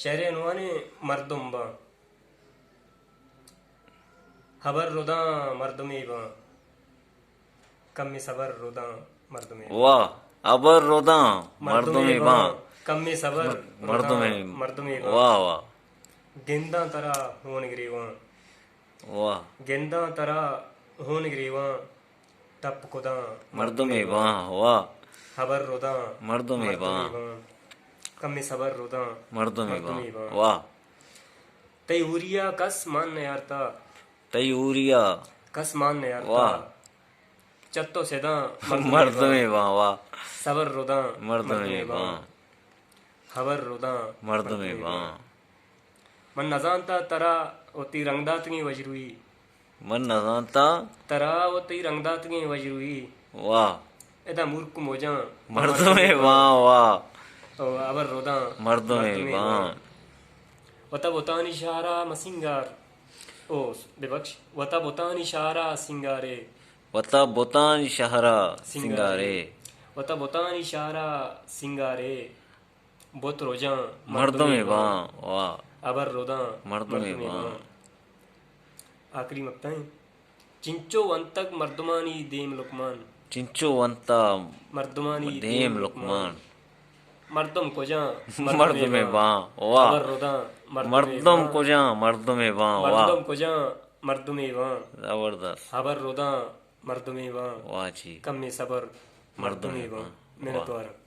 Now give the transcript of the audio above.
شعر ءِ عنوان مردم باں۔ ہبر رداں مردمے باں، کمے صبر رداں مردمے باں۔ واہ، ہبر رداں مردمے باں، کمے صبر مر-، مردمے، رداں مردمے باں۔ واہ، واہ۔ گنداں ترا ہون گریواں۔ واہ۔ گنداں ترا ہون گریواں، ٹپ کداں مردمے باں۔ واہ۔ ہبر رداں مردمے باں۔ کمے صبر رداں مردمے باں۔ مردمے باں۔ واہ۔ تئی ہوریا کس مان نیارتا۔ تئی ہوریا کس مان نیارتا۔ واہ۔ چہ تو سداں مردمے باں۔ واہ۔ صبر رداں مردمے باں۔ ہبر رداں مردمے باں۔ من نزانتا ترا وتی رنگ داتگیں وژروئی۔ من نزانتا ترا وتی رنگ داتگیں وژروئی۔ واہ۔ ادا مورک موجاں مردمے باں۔ واہ۔ او ہبر رداں مردمے باں۔ وتا بتانی شہرا مسنگار۔ او، ببخش، وتا بتانی شہرا سنگارے۔ وتا بتانی شہرا سنگارے۔ سنگارے۔ وتا بتانی شہرا سنگارے۔ بت رجاں مردمے باں۔ واہ۔ ہبر رداں مردمے باں۔ آخری مقطع ایں۔ چنچو ونتگ مردمانی دیم لقمان۔ چنچو ونتا مردمانی دیم لقمان۔ مردم کجاں مردمے باں۔ واہ۔ ہبر رداں مردمے باں۔ مردم کجاں مردمے باں۔ واہ۔ مردم کجاں مردمے باں۔ زبردست۔ ہبر رداں مردمے باں۔ واہ جی۔ کمے صبر مردمے باں۔ منتواراں۔